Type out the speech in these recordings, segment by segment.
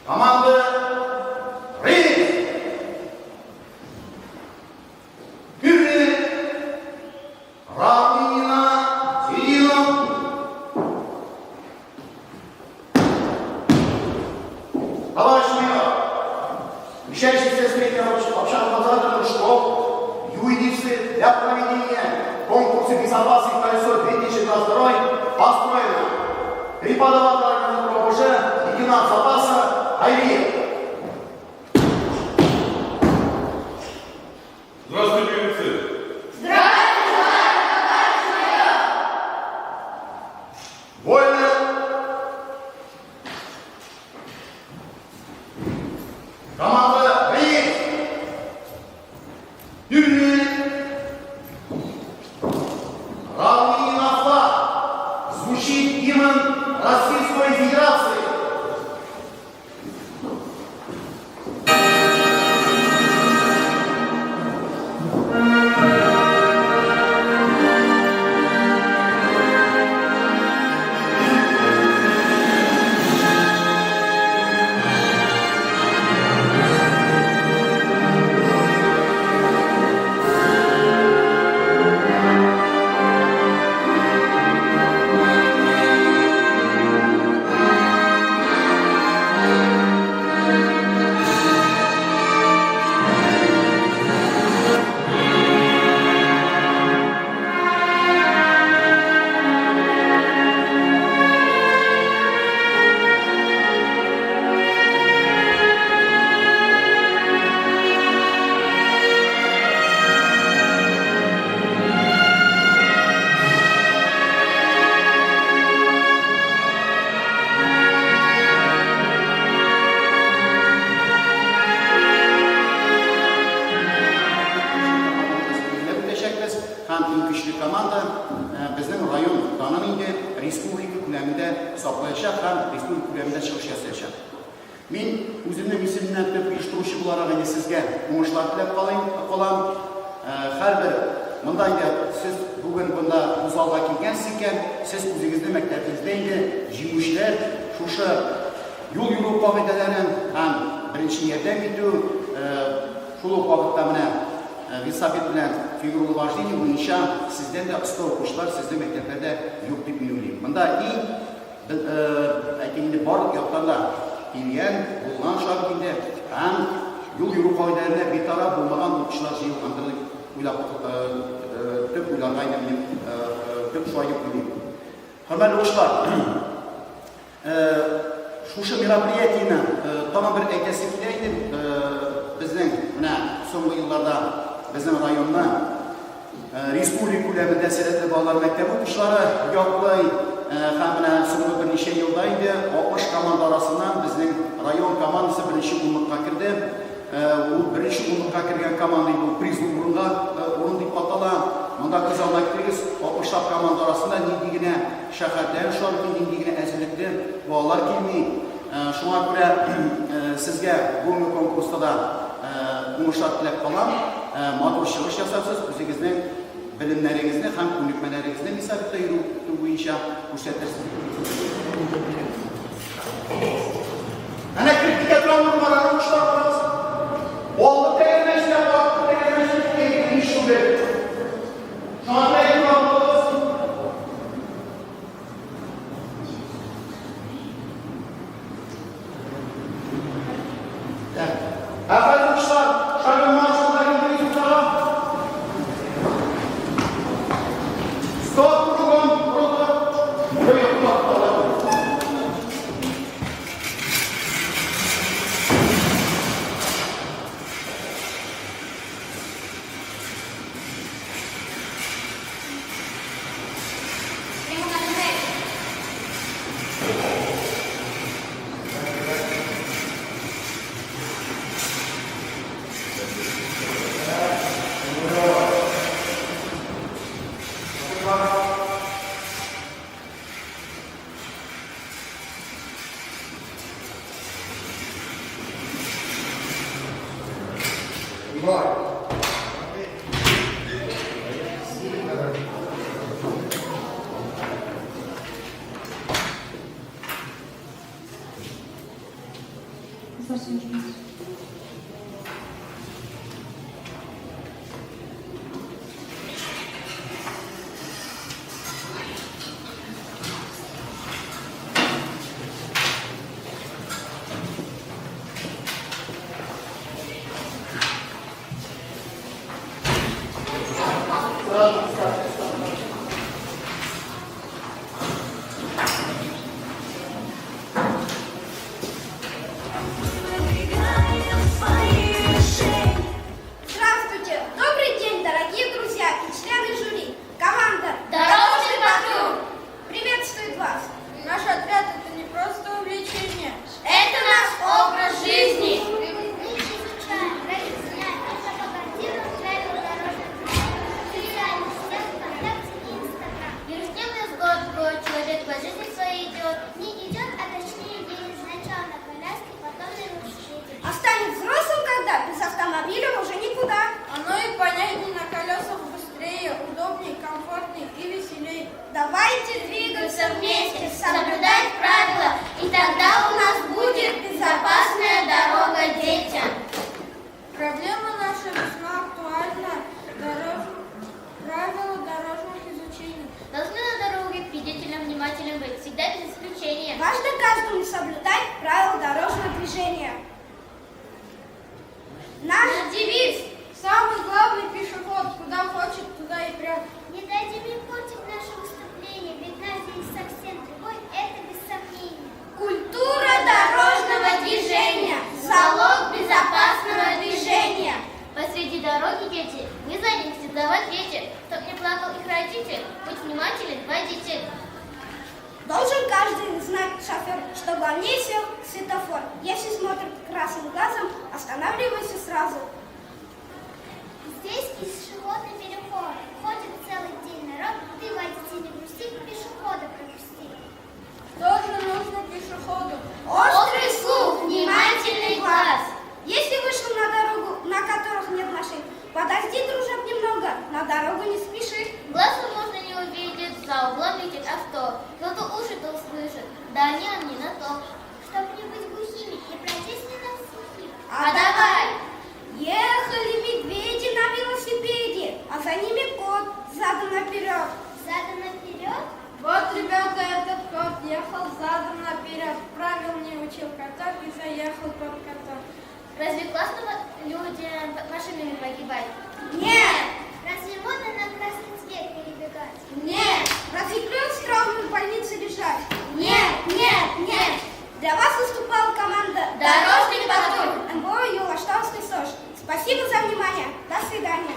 Команда Рейс! Гүрне Равнина Ирина. Товарищ майор, учащийся среднего общеобразовательных школ, юрисы для проведения конкурса безопасных колесо 2022 построено. Преподаватель организатора ОБЖ, лейтенант запаса Айриев. Здравствуйте, юнцы! Здравствуйте, товарищ майор! Вольно! Команда «Рейс». Юрий! Равнини на флаг! Звучит гимн Российской Федерации! Үтәчәкбез һәм иң көчле команда безнең район данын инде республика күләмендә саклаячак һәм республика күләмендә чыгыш ясаячак. Мин үземнең исемемнән төп оештыручы буларак инде сезгә уңышлар теләп калыйм, калам. Һәрбер монда инде сез бүген монда бу залга килгәнсез икән, сез үзегезнең мәктәбегездә инде җиңүчеләр, шушы юл йөрү кагыйдәләрен һәм беренче ярдәм итү, шул ук вакытта менә велосипед белән фигуралы вождение буенча сездән дә оста укучылар сезнең мәктәпләрдә юк дип мин уйлыйм. Монда иң Без, әйтик инде, барлык яктан да килгән, булган шарт инде һәм юл йөрү кагыйдәләренә битараф булмаган укучылар җыелгандыр дип уйлап, төп уйларга инде минем төп шулай дип уйлыйм. Хөрмәтле укучылар, шушы мероприятиене тагын бер әйтәсе килә инде, безнең менә соңгы елларда безнең районны Республика күләмендә сәләтле балалар мәктәбе укучылары яклый. Һәм менә соңгы берничә елда инде 60 команда арасыннан безнең район командасы беренче унлыкка керде. Ул беренче унлыкка кергән команда инде ул призлы урынга урын дип атала. Монда күз алдына китерегез, 60лап команда арасында нинди генә шәһәрдән шактый, нинди генә әзерлекле балалар килми. Шуңа күрә сезгә бүгенге конкурста да уңышлар теләп калам. Матур чыгыш ясарсыз, үзегезнең белемнәрегезне һәм күнекмәләрегезне лесовикта йөрү буенча күрсәтерсез. Әнә кереп китә торган урыннар, аны укучылар карагыз. Алды тәгәрмәчтә, арткы тәгәрмәчтә киткән һич түгел. Шуңа күрә игътибарлы булыгыз. Так. Ә хәзер укучылар, шагом марш килдегез уртага. Стоп, кругом, рота. Юк, юк, стоп, стоп. Кызлар сөйләшмәс. Здравствуйте! Добрый день, дорогие друзья и члены жюри. Команда Дорожный патруль! приветствует вас. Наш отряд это не просто увлечение. Это наш образ жизни. Мы изучаем, разъясняем и пропагандируем правила дорожного движения в социальных сетях ВКонтакте и Инстаграм. Ежедневный год в год человек по жизни своей идет. Не идет, а точнее едет сначала на коляске, потом на велосипеде. А станет взрослым когда? Без автомобиля уже никуда. Оно и понятней на колесах быстрее, удобней, комфортней и веселей. Давайте двигаться вместе, Соблюдать правила, и тогда у нас будет безопасная дорога детям. Проблема наша весьма актуальна. Правила дорожных изучений. Должны на дороге свидетелем внимательным быть, всегда без исключения. Важно каждому соблюдать правила дорожного движения. Наш Наш девиз. Самый главный пешеход, куда хочет, туда и прям. Не дадим им портить наше выступление, ведь наш день совсем другой, это без сомнения. культура дорожного движения – залог безопасного движения. Посреди дороги, дети, вы за них всегда в ответе. Чтоб не плакал их родитель, будь внимателен, водитель. Должен каждый знать шофер, что главнее всех светофор. Если смотрит красным глазом, останавливайся сразу. Здесь пешеходный переход. Ходит целый день народ, ты, водитель, не грусти, пешехода пропусти. Тоже нужно пешеходу. Острый слух, внимательный глаз. Если вышел на дорогу, на которых нет машин, подожди, дружок, немного, на дорогу не спеши. Глазу можно не увидеть, за углом летит авто. Зато уши-то услышат, да они нам не на то. Чтоб не быть глухими и пройти следом сухим. А давай! Ехали медведи на велосипеде, а за ними кот задом наперед. Задом наперед. Вот, ребята, этот кот ехал задом наперед. Правил не учил каток и заехал под каток. Разве классно людям под машинами погибать? Нет! Разве можно на красный цвет перебегать? Нет! Разве клюет с травмой в больнице лежать? Нет, нет, нет! Для вас выступала команда Дорожный патруль. МБО Юлаштаунский СОЖ. Спасибо за внимание. До свидания.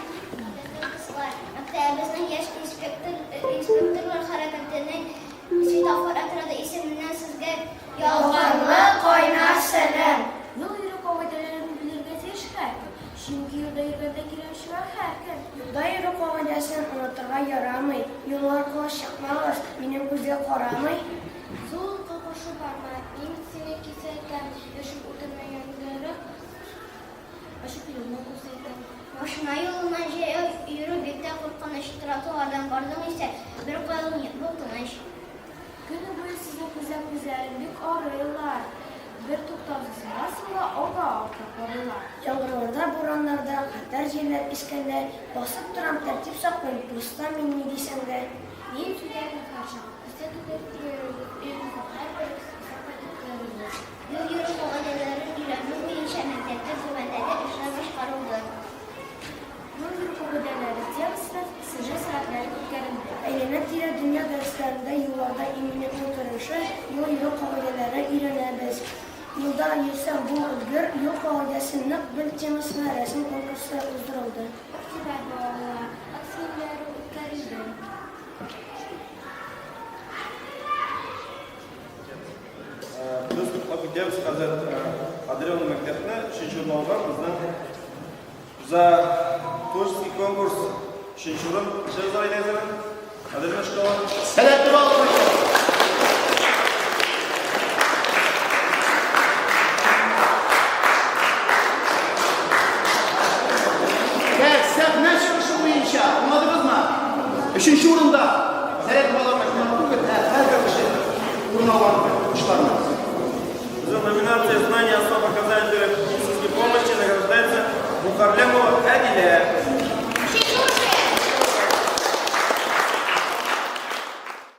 Мәктәбебезнең яшь инспектор инспекторлар хәрәкәтенең светофор отряды исеменнән сезгә Ялкынлы кайнар сәлам! Юл йөрү кагыйдәләрен белергә тиеш һәркем, чөнки юлда йөргәндә килеп чыга һәркем. Юлда йөрү кагыйдәсен онытырга ярамый. Юл аркылы чыкмагыз, минем күзгә карамый. Зурлыкка каршы барма, мин сине кисәтәм, яшел үтәмәгәннәре ачык юлны күрсәтәм. Машина юлыннан җәяү йөрү бик тә куркыныч. Тротуардан бардың исә, бер кайгың юк, бул тыныч. Көне буе сезне күзләп күзләрем бик арыйлар. Бер туктаусыз барасың да алга артка карыйлар. Яңгырларда, бураннарда, хәтәр җилләр искәндә, басып торам, тәртип саклыйм, постта мин ни дисәң дә. Мин сүзләрне һәрчак күрсәтүләр өегезне һәрберегез исән кайтып керербез. Юл йөрү кагыйдәләрен өйрәнү буенча мәктәптә түбәндәге эшләр башкарылды. Юл йөрү кагыйдәләре темасына сюжет сәгатьләре үткәрелде. Әйләнә-тирә дөнья дәресләрендә юлларда иминлекнең торышы, юл йөрү кагыйдәләре өйрәнәбез. Юлда йөрсәң бул өлгер, юл кагыйдәсен нык бел темасына рәсем конкурсы уздырылды. Октябрь балалар акцияләре үткәрелде. Без котлап китәбез хәзер Адриан мәктәпне өченче урын алган безнең за творческий конкурс өченче урын. Шәһзар Әйдәзова, Адриан школа. Сәләтле балалар мәктәбе. Так, сәхнә чыгышы буенча, аңладыгызмы? Өченче урында Сәләтле балалар мәктәбе түгел, ә һәрбер кеше урын алган укучыларны. Безнең конкурса номинация «Знание особо оказания медицинской помощи» награждается Мухарлемова Әдилә.